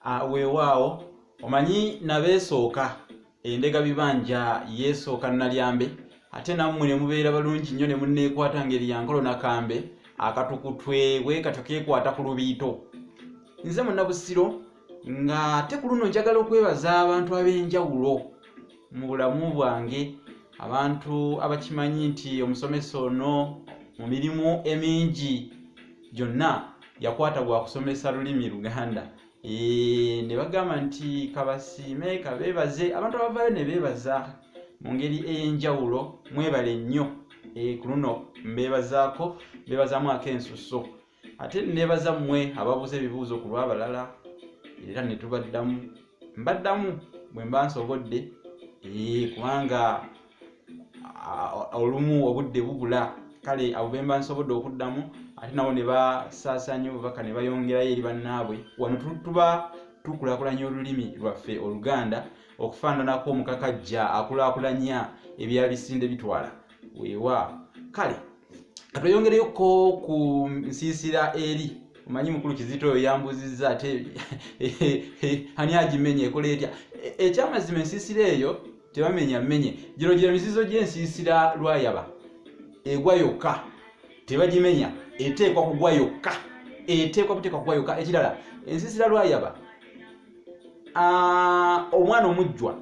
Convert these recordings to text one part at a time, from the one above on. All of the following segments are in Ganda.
Ah, weewaawo omanyi nabeesooka endega bibanja yeesooka nalyambe ate nammwe ne mubeera balungi nnyo ne munneekwata ngeri ya nkolo nakambe akatukutwe bwe katyo keekwata ku lubiito. Nze Munnabusiro ng'ate ku luno njagala okwebaza abantu ab'enjawulo mu bulamu bwange, abantu abakimanyi nti omusomesa ono mu mirimu emingi gyonna yakwata gwa kusomesa lulimi Luganda. Ne bagamba nti kabasiime kabeebaze abantu abavaayo ne beebaza mu ngeri ey'enjawulo mwebale nnyo. Ku luno mbeebazaako, mbeebazaamu ak'ensusso. Ate neebaza mmwe ababuuza ebibuuzo ku lw'abalala era ne tubaddamu. Mbaddamu bwe mba nsobodde kubanga olumu obudde bubula kale abo be mba nsobodde okuddamu ate nabo ne basaasaanya obubaka ne bayongerayo eri bannaabwe. Wano tuba tukulaakulanya olulimi lwaffe Oluganda okufaananako omukakajja akulaakulanya ebya Bisinde Bitwala. Weewaawo kale katweyongereyoko ku nsiisira eri omanyi mukulu Kizito oyo yambuzizza ate ani agimenye ekola etya? Ekyamazima ensiisira eyo tebamenya mmenye gino gye mizizo gy'ensiisira lwayaba egwa yokka tebagimenya eteekwa kugwa yokka eteekwa buteekwa kugwa yokka. Ekirala ensiisira lwayaba omwana omujjwa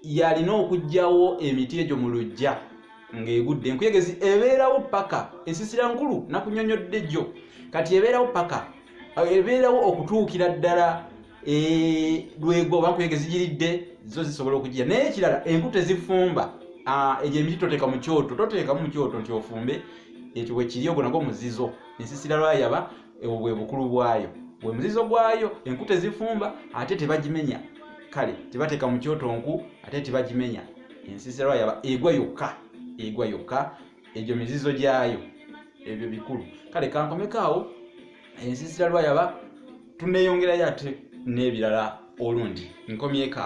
yalina okuggyawo emiti egyo mu luggya ng'egudde enkuyegezi ebeerawo paka ensisira nkulu nakunyonyodde gyo kati ebeerawo paka ebeerawo okutuukira ddala e, lwegwa oba nkuyegezi giridde zo zisobola okugira naye ekirala enku tezifumba egyo emiti toteeka mu kyoto toteekamu mu kyoto nti ofumbe ekyo bwe kiri ogwo nagwo muzizo ensisira lwayaba Ebwo bwe bukulu bwayo, gwe muzizo gwayo. Enku tezifumba ate tebagimenya. Kale tebateeka mu kyoto nku ate tebagimenya. Ensiisira lwayaba egwa yokka, egwa yokka. Egyo mizizo gyayo, ebyo bikulu. Kale kankomeko awo. Ensiisira lwayaba tuneeyongerayo ate n'ebirala olundi. Nkomyeko awo.